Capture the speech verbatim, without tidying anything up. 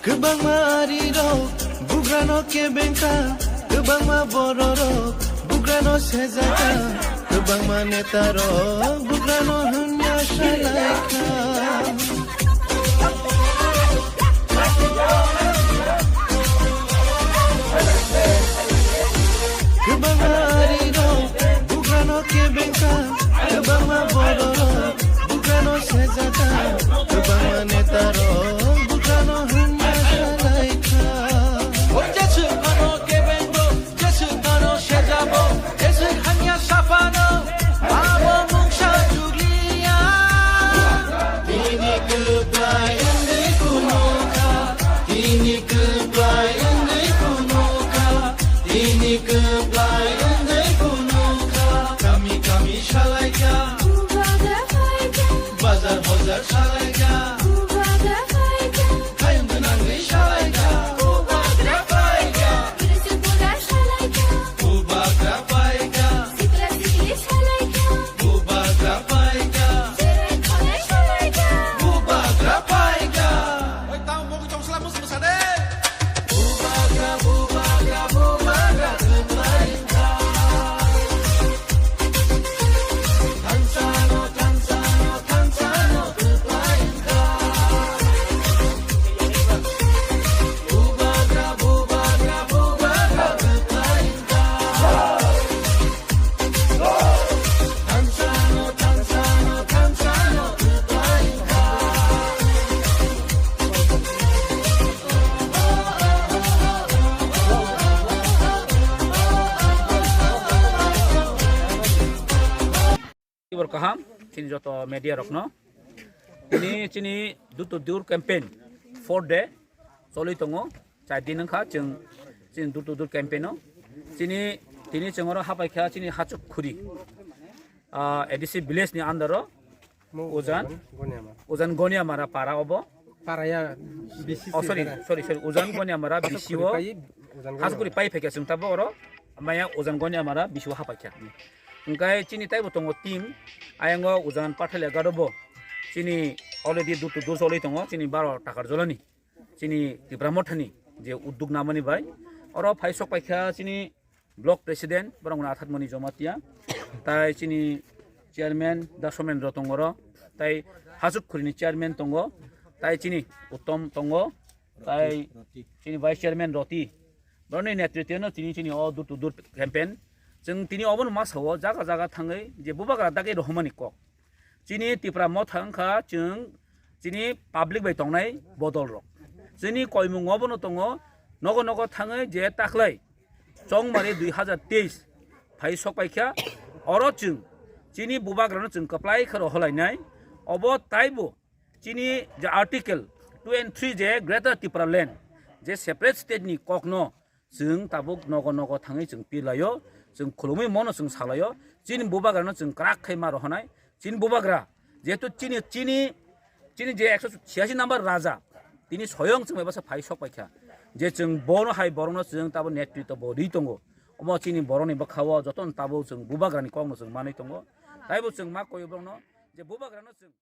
Kwbangma arirok bugrano kebengkha, kwbangma bororok bugrano sejaka, kwbangma netarok bugrano hwnya salaikha. Kwbangma arirok bugrano kebengkha, kwbangma bororok bugrano sejaka, kwbangma netarok bugrano hwnya salaikha. O jeswk phano kebengo, jeswk phano sejabo, jeswk hanya saphano, abo mungsa juglia. Tini kwplai wngwi phunukha, tini kwplai wngwi phunukha, tini kwplai wngwi phunukha. Kami kami salaikha, bazar bazar salaikha, hayung gwnangwi salaikha. Bubagra paikha. Sikla sikli salaikha. Bubagra paikha. Serai kholai salaikha. Bubagra paikha. Oi, tamo mokol tong sala mus musa de. Bubagra, bubagra, bubagra kwplaikha. Thansano, thansano, thansano kwplaikha. Bubagra, bubagra, bubagra kwplaikha. Tibor kaham, chini joto media rokno. Tini chini door to door campaign, fourth day, choli tongo, char din wngkha, chwng chini door to door campaign o. Chini, tini chwng oro hapaikha chini Hachuk Khuri, ah, A D C village ni under o, Mo Ujan, Ujan Goniamara. Ujan Goniamara para obo. Para ya B C C. Oh, sorry, sorry, sorry, Ujan Goniamara Hachuk B C o. Khuri pai, Ujan Hachuk Khuri Goniamara. Pai phaikha chwng tabok oro, maya Ujan Goniamara B C o hapaikha. Hwnkhe chini taibo tongo team, ayango Ujan Pathalia Gado bo chini already door to door choli tongo, chini baro takar jolani. Chini Tipra Mothani je udduk namani bai, oro phai sok paikha chini block president, borok wngkha Athatmoni Jomatia, tai chini chairman Da Somendro tongo oro, tai Hachuk Khuri ni chairman tongo, tai chini Uttom tongo, tai chini vice chairman Roti. Borokni netritwno chini, chini o door to door campaign. Chwng tini obono ma sao, jaga jaga thangwi je bubagra dagwi rohormani kok. Chini Tipra Motha wngkha chwng chini public bai tongnai bodol rok. Chini koimung obono tongo, nogo nogo thangwi je taklai Chongmari dui hazar teis phai sok paikha, oro chwng chini bubagrano chwng kwplai khe rohorlainai. Obo taibo chini je Article two and three je Greater Tipraland je separate state ni kokno chwng tabuk nogo nogo thangwi chwng pilaio, chwng khulumwi mono chwng salaio, chini bubagrano chwng kwrak khai ma rohonai, chini bubagra, jehetu chini, chini, chini je ekso chiyasi number raja, tini soyong chwng bai bwsa phai sok paikha, je chwng bono hai borokno chwng tabuk netritw bo rwi tongo, omo chini borokni bwkhao jotono tabuk chwng bubagrani kokno chwng manwi tongo, taibo chwng ma koio borokno je bubagrano chwng